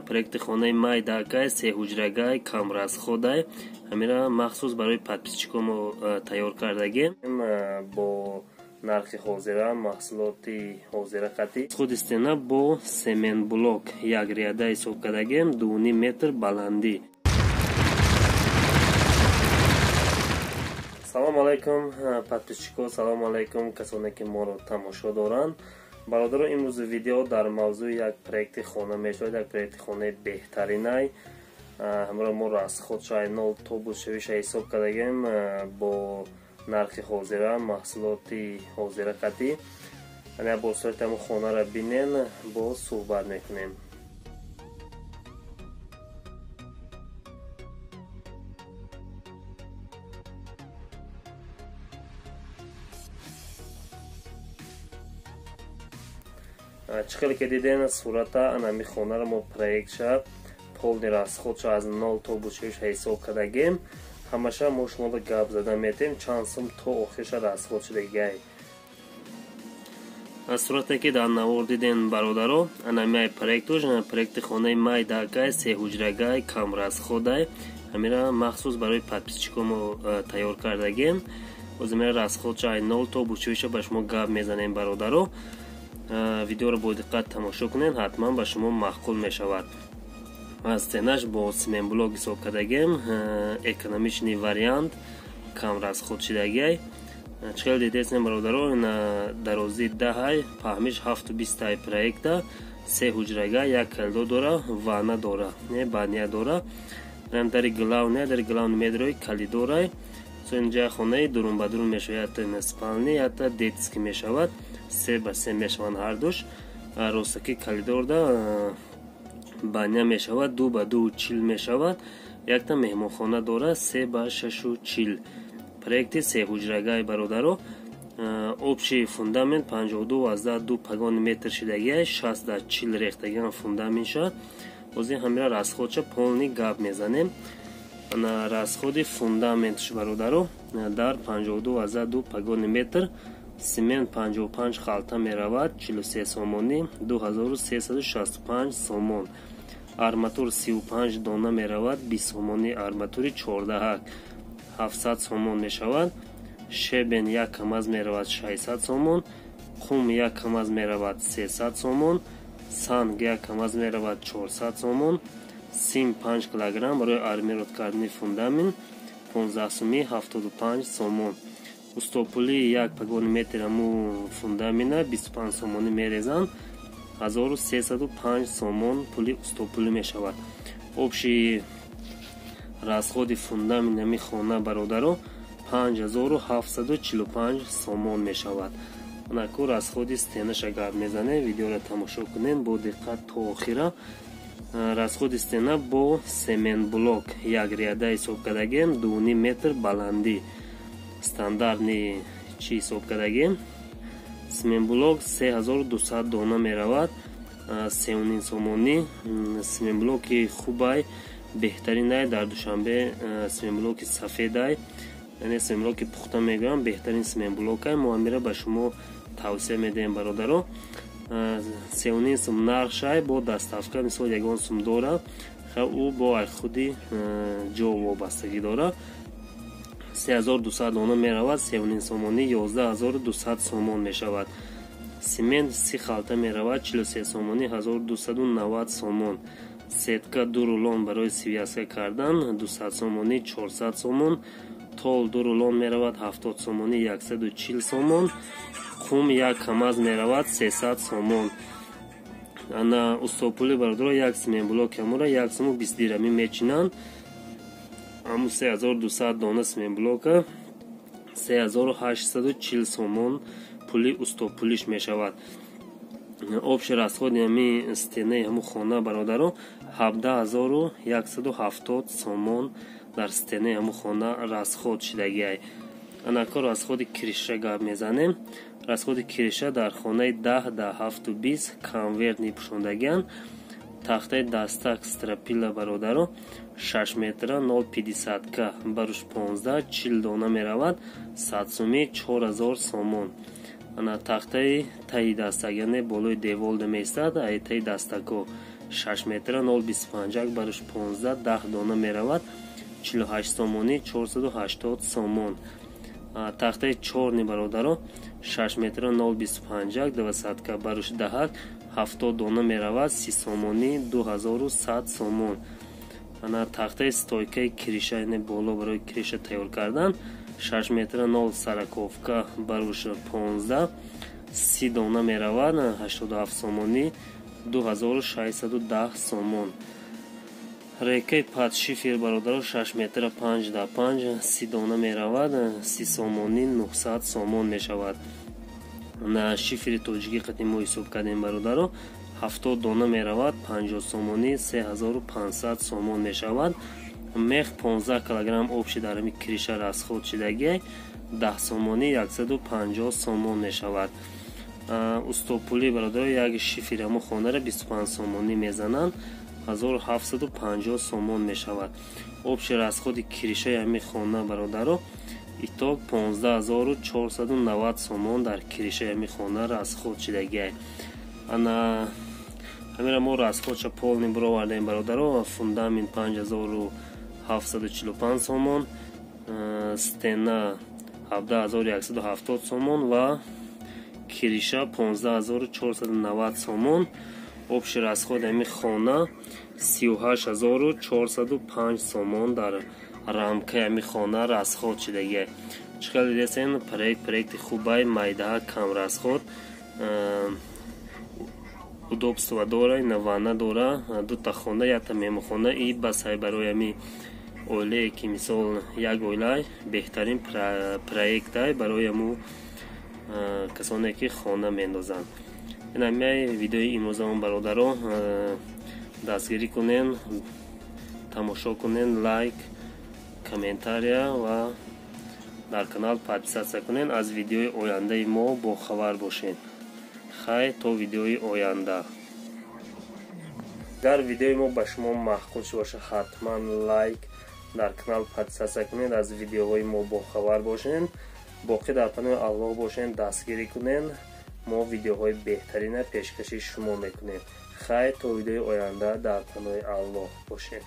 Проекти хонаи майдакай, сеҳуҷрагай, камрасходай. Ҳамира махсус барои подписчикҳо мо тайёр кардагем бо нархи ҳозира, маҳсулоти ҳозира қатӣ. Худи стена бо сементблок як ряда ҳисоб кардагем, 2,5 метр баландӣ. Салом алайкум подписчикҳо, салом алайкум касоне ки моро тамошо доранд. Бародаро, имрӯз видео дар мавзӯи як проекти хона мешавад, як проекти хонаи беҳтаринай. Ҳамро мо расходшай нол то будшавиша ҳисоб кардагем бо нархи ҳозира, маҳсулоти ҳозира қатӣ. Ана бо сурати ҳамон хонаро бинен, боз суҳбат мекунем. Чӣ хеле ки диден сурата, анами хонаро мо проектша полный расходша аз нол то будшавиша ҳисоб кардагем. Ҳамаша мо шуморо гап зада метем, чанд сум то охирша расход шудагиай. Аз сурате ки дар навор диден бародаро, анами проектуш проекти хонаи майдакай, сеҳуҷрагай, камрасходай. Ҳамира махсус барои подписчикҳо мо тайёр кардагем. Боз ҳамира расходша ай нол то будшавиша ба шумо гап мезанем бародаро. Видеоро бо диққат тамошо кунед, ҳатман ба шумо маъқул мешавад. Аз стенаш бо сементблок ҳисоб кардагем, экономичный вариант, кам расход шудагиай. Чӣ хеле дидесем бародаро, дарозии 10, паҳмиш 7,20 проекта, се ҳуҷрага, як калидор дора, ванна дора, баня дора. Дари главный, дари главный медрои калидорай. Инҷа хонаи дурун ба дурун мешавад, ята спални, ята детский мешавад, 3 ба 3 мешаванд ҳардуш. Ростаки калидорда баня мешавад, 2 ба 2,40 мешавад. Якта меҳмонхона дора, 3 ба 6,40. Проекти сеҳуҷрагай бародаро. Общий фундамент 52,2 погони метр шидагиай, 60 дар 40 рехтагиан фундаментша. Боз ин ҳамира расходша полный гап мезанем. Расходи фундаментш бародаро дар 52,2 погони метр цемент 55 халта меравад, 43 сомонӣ, 2365 сомон. Арматур 35 дона меравад, 20 сомонӣ, арматури 14 700 сомон мешавад. Щебень як камаз меравад 600 сомон, қум як камаз меравад 300 сомон, санг як камаз меравад 400 сомон, сим 5 килограмм барои армировать кардани фундамент 15 сомӣ, 75 сомон. Устопули як погони метр аму фундамента 25 сомонӣ мерезанд, 1305 сомон пули устопулӣ мешавад. Общий расходи фундамент ами хона бародаро 5745 сомон мешавад. Анаку расходи стенаша гап мезанем, видеоро тамошо кунем бо диққат то охира. Расходи стена бо сементблок як ряда ҳисоб кардагем, 2,5 метр баландӣ, стандартный чӣ ҳисоб кардагем. Сементблок 3200 дона меравад, 3,5 сомонӣ. Сементблоки хубай, беҳтаринай дар Душанбе, сементблоки сафедай, яъне сементблоки пухта мегӯям, беҳтарин сементблокай. Мо ҳамира ба шумо тавсия медиҳем бародаро. 3,5 сум нархшай, бо доставка мисол ягон сум дора, ӯ бо худи ҷо вобастагӣ дора. 3200 дона меравад, 3,5 сомонӣ, 11200 сомон мешавад. Цемент 30 халта меравад, 43 сомонӣ, 1290 сомон. Сетка ду рулон барои связка кардан 200 сомонӣ, 400 сомон. Тол ду рулон меравад 70 сомонӣ, 140 сомон. Қум як камаз меравад 300 сомон. Ана устопули бародаро, як сементблок амура як суму 20 дирамӣ мечинанд. Аму 3200 дона сементблока 3840 сомон пули устопулиш мешавад. Общий расходи ами стенаи ҳаму хона бародаро 17170 сомон дар стенаи ҳаму хона расход шудагиай. Анако расходи крыша гап мезанем. Расходи крыша дар хонаи 10 да 7,20 конвертный пӯшондагианд. Тахтаи дастак стропила бародаро 6 метра 0,50 к баруш 15 40 дона меравад, 100 сумӣ, 4000 сомон. Ана тахтаи таи дастак, яъне болои девол меистад, ай таи дастако 6 метра 0,25 барош 15 10 дона меравад 48 сомонӣ 480 сомон. Тахтаи чорни бародаро 6 метра 0,25 двадцатка барош 10 70 дона меравад 30 сомонӣ 2100 сомон. Ана тахтаи стойкаи крыша, яъне боло барои крыша тайёр кардан 6 метра 0 сороковка барош 15 30 дона меравад 87 сомонӣ 2610 сомон. Рейкаи под шифер бародаро 6 метра 5 да 5 30 дона меравад 30 сомонӣ 900 сомон мешавад. На шифери тоҷикӣ қати мо ҳисоб кардем бародаро 70 дона меравад 50 сомонӣ 3500 сомон мешавад. Мех 15 килограмм общий дар ҳами крыша расход шидагиай 10 сомонӣ 150 сомон мешавад. Устопулӣ бародаро як шифери ҳамо хонара 25 сомонӣ мезананд 1750 сомон мешавад. Общий расходи крышаи ҳами хона бародаро итог 15490 сомон дар крышаи ҳами хона расход шидагиай. Ана ҳамира мо расходша полный бировардем бародаро. Фундамент 5745 сомон, стена 17170 сомон ва крыша 15490 сомон. Общий расходи ҳами хона 38405 сомон дар рамкаи ҳами хона расход шидагиай. Чӣ хел дидесен, проекти хубай, майдаҳа, кам расход, удобство дора, ина ванна дора, дута хона, якта меҳмонхона и басай барои ҳами оилае ки мисол як оила беҳтарин проектай барои ҳаму касоне ки хона меандозанд. Ин ҳамаи видеои имрӯзамон бародаро. Дастгирӣ кунен, тамошо кунен, лайк, комментария ва дар канал подписаться кунен, аз видеои ояндаи мо бохабар бошед. Хайр, то видеои оянда. Агар видеои мо ба шумо маъқул шуда бошад, ҳатман лайк, дар канал подписаться кунед, аз видеоҳои мо бохабар бошед. Боқӣ дар паноҳи Аллоҳ бошед, дастгирӣ кунед, мо видеоҳои беҳтарина пешкаши шумо мекунем. Хайр, то видеои оянда, дар паноҳи Аллоҳ бошед.